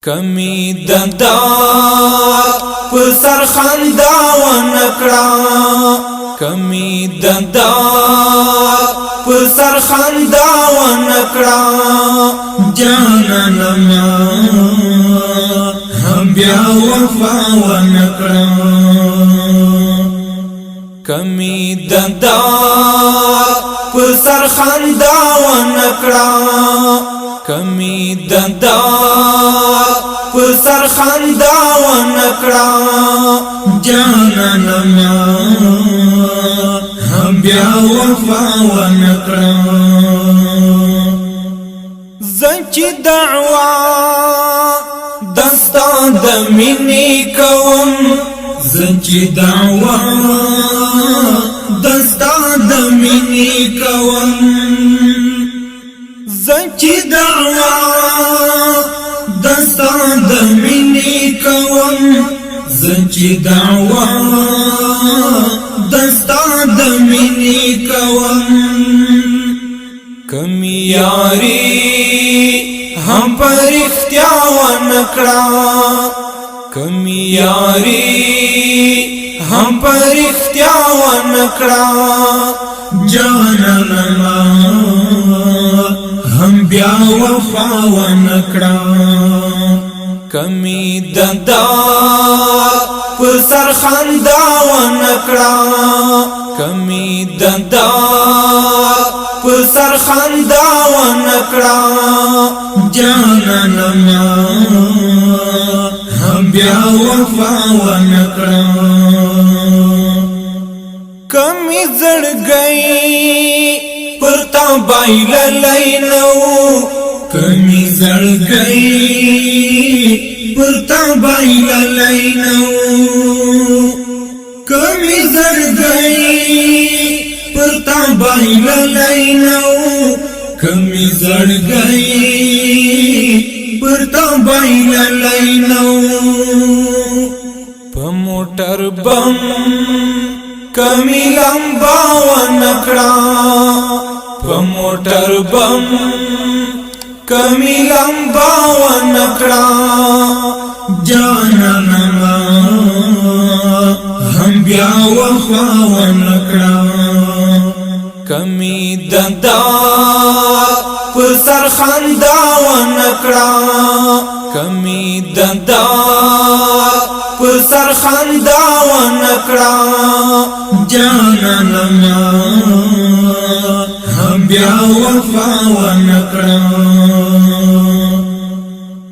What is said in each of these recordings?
کمی دندا پر سر خندا ونکړه، کمی دندا پر سر خندا ونکړه. جانان ما هم بیا وفا ونکړه. کمی دندا پر سر خندا ونکړه، کمی دندا پر سر خندا ونکړه. جانان ما هم بیا وفا ونکړه. زنچ دعوا دستا د مینې کوم، زنچ دعوا دستا د مینې کوم، زنچ دعوا دستا د مینې کوم، زنچ دعوا دستا د مینې کوم. کمی یاری هم پر اختیا ونکړه، کمی یاری هم پر اختیا ونکړه. جانان ما هم بیا وفا ونکړه. کمی دندا پر سر خندا ونکړه، کمی دندا پر سر خندا ونکړه. جانان ما هم بیا وفا ونکړه. کمی زړګی پر تا بایللی نو، کمی زړګی پر تا بایللی نو، کمی زړګی پر تا بایللی نو، کمی زړګی پر تا بایللی نو. په موټر بم کمی لمبا ونکړه، په موټر بم کمی لمبا ونکړه. جانان ما هم بیا وفا ونکړه. کمی دندا پر سر خندا ونکړه، کمی دندا پر سر خندا ونکړه. جانان ما هم بیا وفا ونکړه.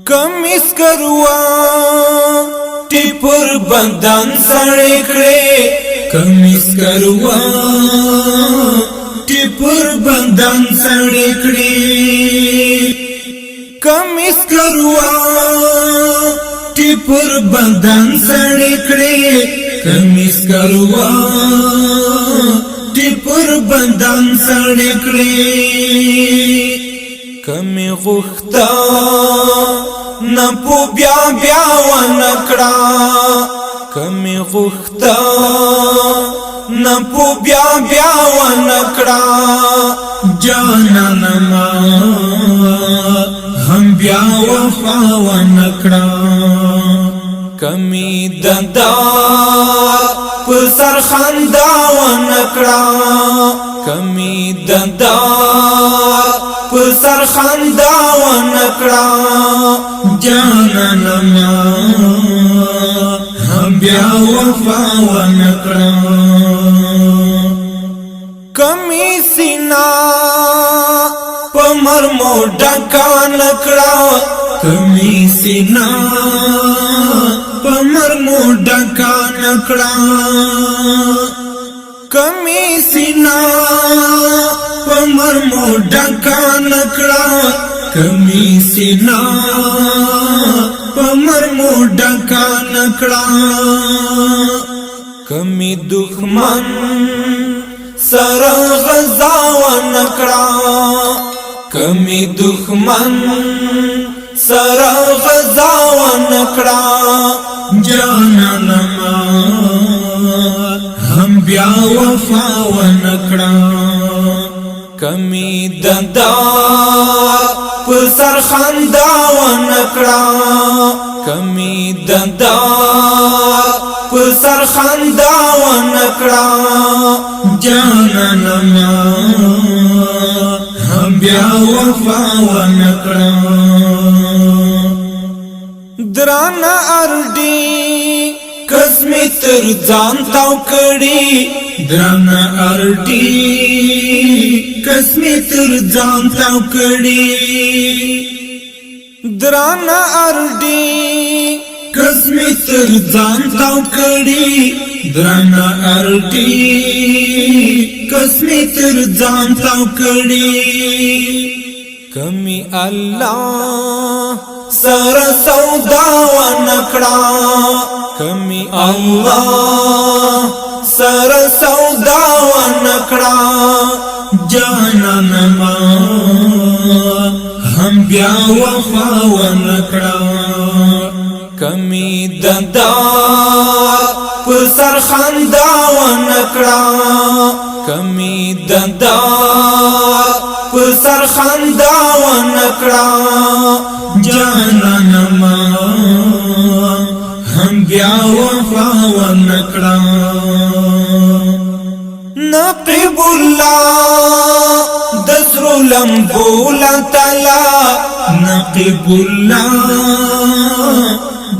کمی سکروا ټیپر بندان سړې کړې، کمی سکروا ټیپر بندان سړې کړې، کمی سکروا ټیپر بندان سړې کړې، کمی سکروا ټیپر بندان سړې کړې. کمی غوښتا نه پو بیا بیا ونکړه، کمی غوښتا نه پو بیا بیا ونکړه. جانان ما هم بیا وفا ونکړه. کمی دندا پر سر خندا ونکړه، کمی دندا پر سر خندا ونکړه. جانان ما هم بیا وفا ونکړه. کمی سینا په مرمو ډکا نکړه، کمی سینا په مرمو ډکا نکړه، کمی سینا په مرمو ډکا نکړه، کمی سینا په مرمو ډکا نکړه. کمی دښمن سره غزا ونکړه، کمی دښمن سره غزا ونکړه. جانان ما هم بیا وفا ونکړه. کمی ددار پر سر خندا ونکړه، کمی ددار پر سر خندا ونکړه. جانان ما هم بیا وفا ونکړه. درانا ارډي قسمی تر ځان تاو کړي، درانا ارډي قسمی تر ځان تاو کړي، درانا ارډي قسمی تر ځان تاو کړي، درانا ارډي قسمی تر ځان تاو کړي. کمی الله سره سودا ونکړه، کمی الله سره سودا ونکړه. جانان ما هم بیا وفا ونکړه. کمی ددار پر سر خندا ونکړه، کمی ددار پر سر خندا ونکړه. جانان ما هم بیا وفا ونکړه. نقیب الله دسرو لمبولا تلا، نقیب الله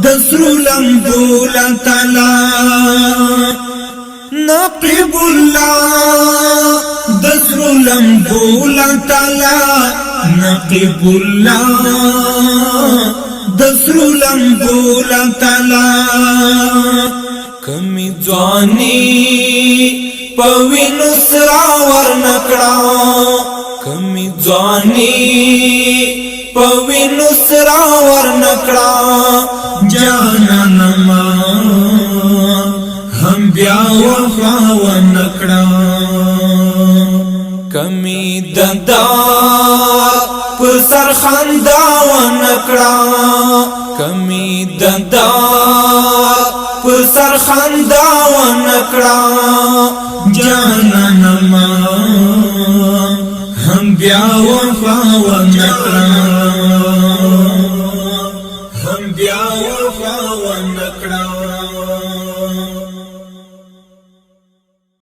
دسرو لمبولا تلا، نقیب الله دسرو لمبولا تلا، نقیب الله دسرو لمبولا تلا. کمی ځواني پوینو سرا ورنکړه، کمی ځواني پوینو سرا ورنکړه. جانان ما هم بیا وفا ونکړه. کمی ددار پر سر خندا ونکړه، کمی ددار پر سر خندا ونکړه. جانان ما هم بیا وفا ونکړه.